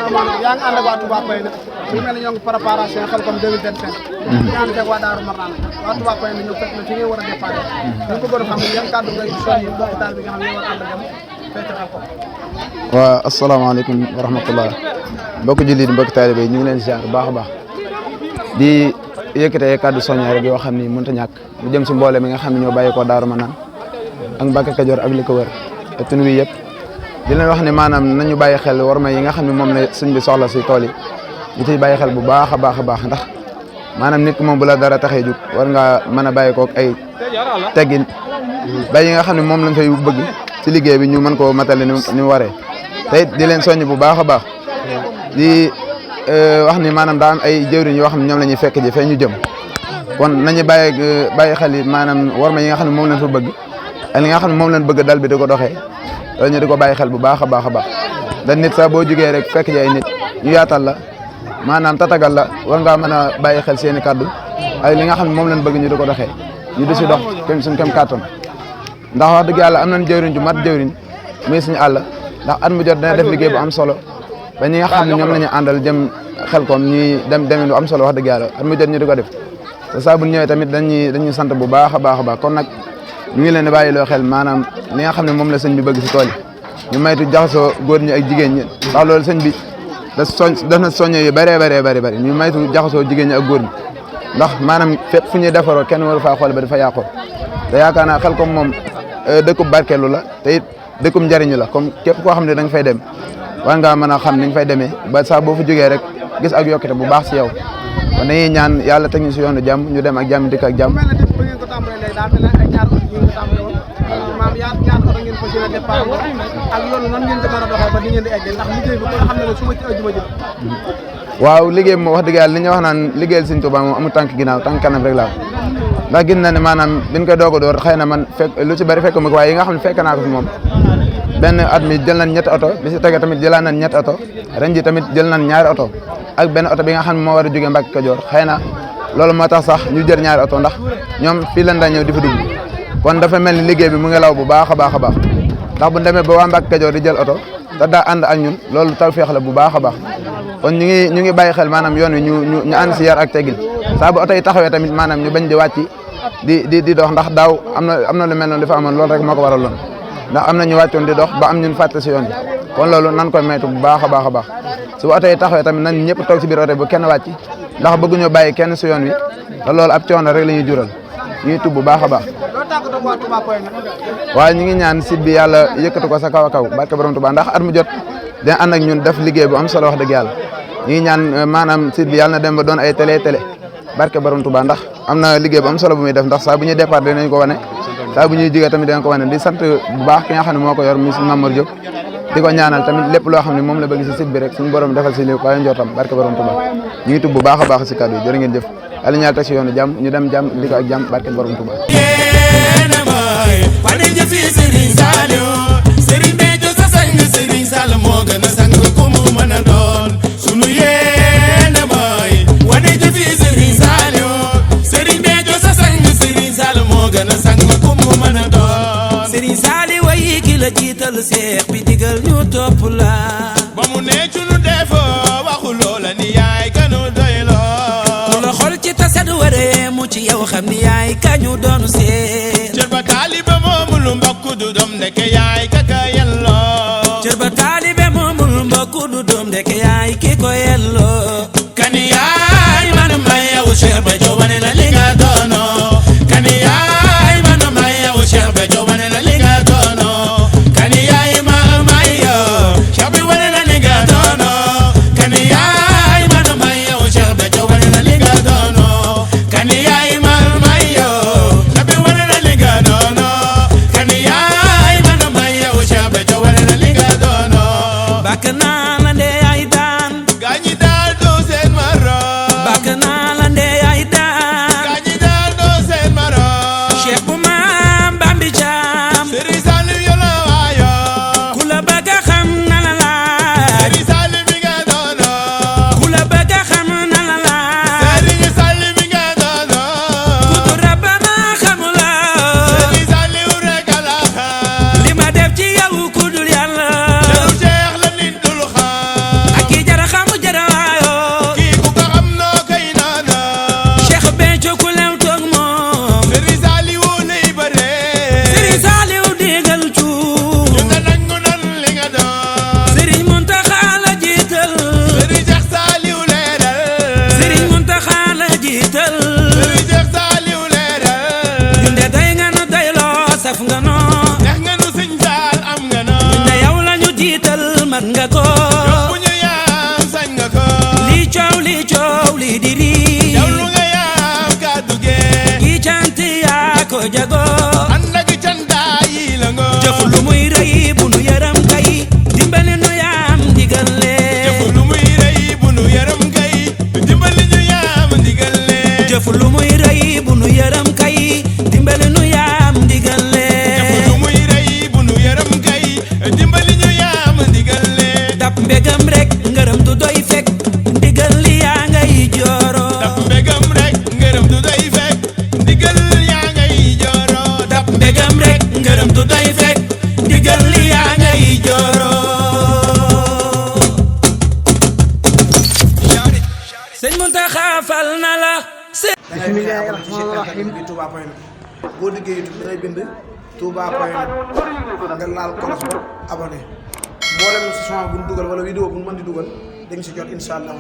asalaamaaleykum yaa ngi ànd ak waa Touba Paye nag ñu mel ni ñoo ngi préparation Xelcom 2025 ñu ànd ak waa Daaru Marnaan waa Touba Paye nag ñoo fekk na fi ngeen war a départ ñu ko bëgg xam ne yan kàddu ngay soññi mbokk taal bi nga xam ne ñoo war a ànd ak dem fekk Xelcom. waaw asalaamaaleykum wa rahmatullah mbokk jullit mbokk taalibe yi ñu ngi leen ziar bu baax a baax di yëkkatee kàddu soññe rek yoo xam ni mënut a ñàkk mu jëm si mboole mi nga xam ne ñoo bàyyi ko Daaru Marnaan ak Mbàkke Kajoor ak li ko wër te tun wi yëpp di leen wax ne maanaam nañu bàyyi xel warma yi nga xam ne moom la sëñ bi soxla si tool yi ñu ciy bàyyi xel bu baax a baax a baax ndax maanaam nit ki moom bu la dara taxee jug war nga mën a bàyyi kook ay teggin bay yi nga xam ne moom lañ fay bëgg ci liggéey bi ñu mën koo matale ni mu waree te it di leen soññ bu baax a baax di wax ni maanaam daa am ay jëwriñ yoo xam ne ñoom la ñuy fekk ji fee ñu jëm kon nañu bàyyi xel yi maanaam warma yi nga xam ne moom lañ fa bëgg ak li nga xam ne moom lañ bëgg dal bi di ko doxee loolu ñu di ko bàyyi xel bu baax a baax a baax da nit sax boo jugee rek fekk ji ay nit ñu yaatal la maanaam tatagal la war ngaa mën a bàyyi xel seen i kaddu ak li nga xam ne moom lañ bëgg ñu di ko doxee ñu di si dox kem suñ kem kàttan ndax wax dëgg yàlla am nañ jëwriñ ju mat jëwriñ muy suñu àll ndax at mu jot dana def liggéey bu am solo ba ñi nga xam ne ñoom la ñu àndal jëm Xelcom ñuy demin lu am solo wax dëgg yàlla at mu jot ñu di ko def te saa bu ñëwee tamit dañuy sant bu baax a baax a baax kon nag ñu ngi leen di bàyyi loo xel maanaam li nga xam ne moom la sëñ bi bëgg si tool yi ñu maytu jaxasoo góor ñi ak jigéen ñi ndax loolu sëñ bi daf na soññe yu bëree bëri ñu maytu jaxasoo jigéen ñi ak góor ñi ndax maanaam fépp fu ñuy defaroo kenn waru faa xool ba dafa yàqoo te yaakaar naa Xelcom moom dëkkub barkeelu la te it dëkkub njariñu la comme képp koo xam ne da nga fay dem war ngaa mën a xam ni nga fay demee ba saa boo fa jógee rek gis ak yokkute bu baax si yow kon dañuy ñaan yàlla teg ñu si yoonu jàmm ñu dem ak jàmm dikk ak jàmm waaw liggéey moom wax dëgg yàlla li ñuy wax naan liggéeyal Sëñ Tuubaa moom amul tànk ginnaaw tànk kanam rek la ndax gis na ne maanaam biñ koy doog a door xëy na man fekk lu ci bëri fekk ma ko waaye yi nga xam ne fekk naa ko fi moom benn at mi jël nañ ñetti oto bi si tege tamit jëlaan nañ ñetti oto ren ji tamit jël nañ ñaari oto ak benn oto bi nga xam ne moo war a jógee Mbàkke Kajoor xëy na loolu moo tax sax ñu jël ñaari oto ndax ñoom fii lañ daa ñëw di fa dugg kon dafa mel ni liggéey bi mu ngi law bu baax a baax a baax ndax bu demee ba waa Mbàkke Kajoor di jël oto te daa ànd ak ñun loolu tawfeex la bu baax a baax kon ñu ngi bàyyi xel maanaam yoon wi ñu ànd si yar ak teggin saa bu oto yi taxawee tamit maanaam ñu bañ di wàcc di dox ndax daaw am na lu mel noonu li fa amoon loolu rek moo ko waraloon ndax am na ñu wàccoon di dox ba am ñun fàtte si yoon bi kon loolu nan koy maytu bu baax a baax a baax su oto yi taxawee tamit nan ñëpp toog si biir oto bu kenn wàcc ndax bëgguñu bàyyi kenn si yoon wi te loolu ab coono rek la ñuy jural ñuy tub bu baax a baax waaye ñu ngi ñaan site bi yàlla yëkkatu ko sa kaw a kaw barke borom Tuubaa ndax at mu jot dina ànd ak ñun def liggéey bu am solo wax dëgg yàlla ñu ngi ñaan maanaam site bi yàlla na dem ba doon ay télé barke borom Tuubaa ndax am na liggéey bu am solo bu muy def ndax saa bu ñuy départ dinañ ko wane saa bu ñuy jógee tamit dinañ ko wane di sant bu baax ki nga xam ne moo ko yor monsieur Mamour Diop di ko ñaanal tamit lépp loo xam ne moom la bëgg si site bi rek suñu borom defal si li waaye njortam barke borom Tuubaa ñu ngi tub bu baax a baax si kàddu yi jërë ngeen jëf yàlla ñaar teg si yoonu jàmm ñu dem jàmm di ko ak jàmm barke borom Tuubaa Serigne Saliou way ki la jiital seex bi digal ñu topp la ba mu ne ci nu defoo waxu loola ni yaay kanu doy loo ku la xool ci tasad waree mu ci yow xam ni yaay kañu doonu seet cër ba taalibe moomul mbokk du doom ndeke yaay kaka yelloo cër ba taalibe moomul mbokk du doom ndeke yaay ki ko yelloo kani yaay man may yow Cheikh Béthio wane na li nga doonoo kani yaay man may yow Cheikh Béthio wane na li nga doonoo kani yaay ma may yow Cheikh bi wane na li nga doonoo kani yaay man may yow Cheikh Béthio wane na li nga doonoo kani yaay ma may yow Cheikh bi wane na li nga doonoo kani yaay man may yow Cheikh Béthio wane na li nga doonoo bakk naa la ndee ay daan gaañi daal doo seen maro bakk naa la ndee ay daan Muntaxa fal na la. bismillahi rahmaani rahim bi Touba point net boo liggéey YouTube da ngay bind Touba point net nga laal kolos ba abonné mboolem son bu ñu dugal wala vidéo bu ñu mën di dugal da nga si jot incha allah.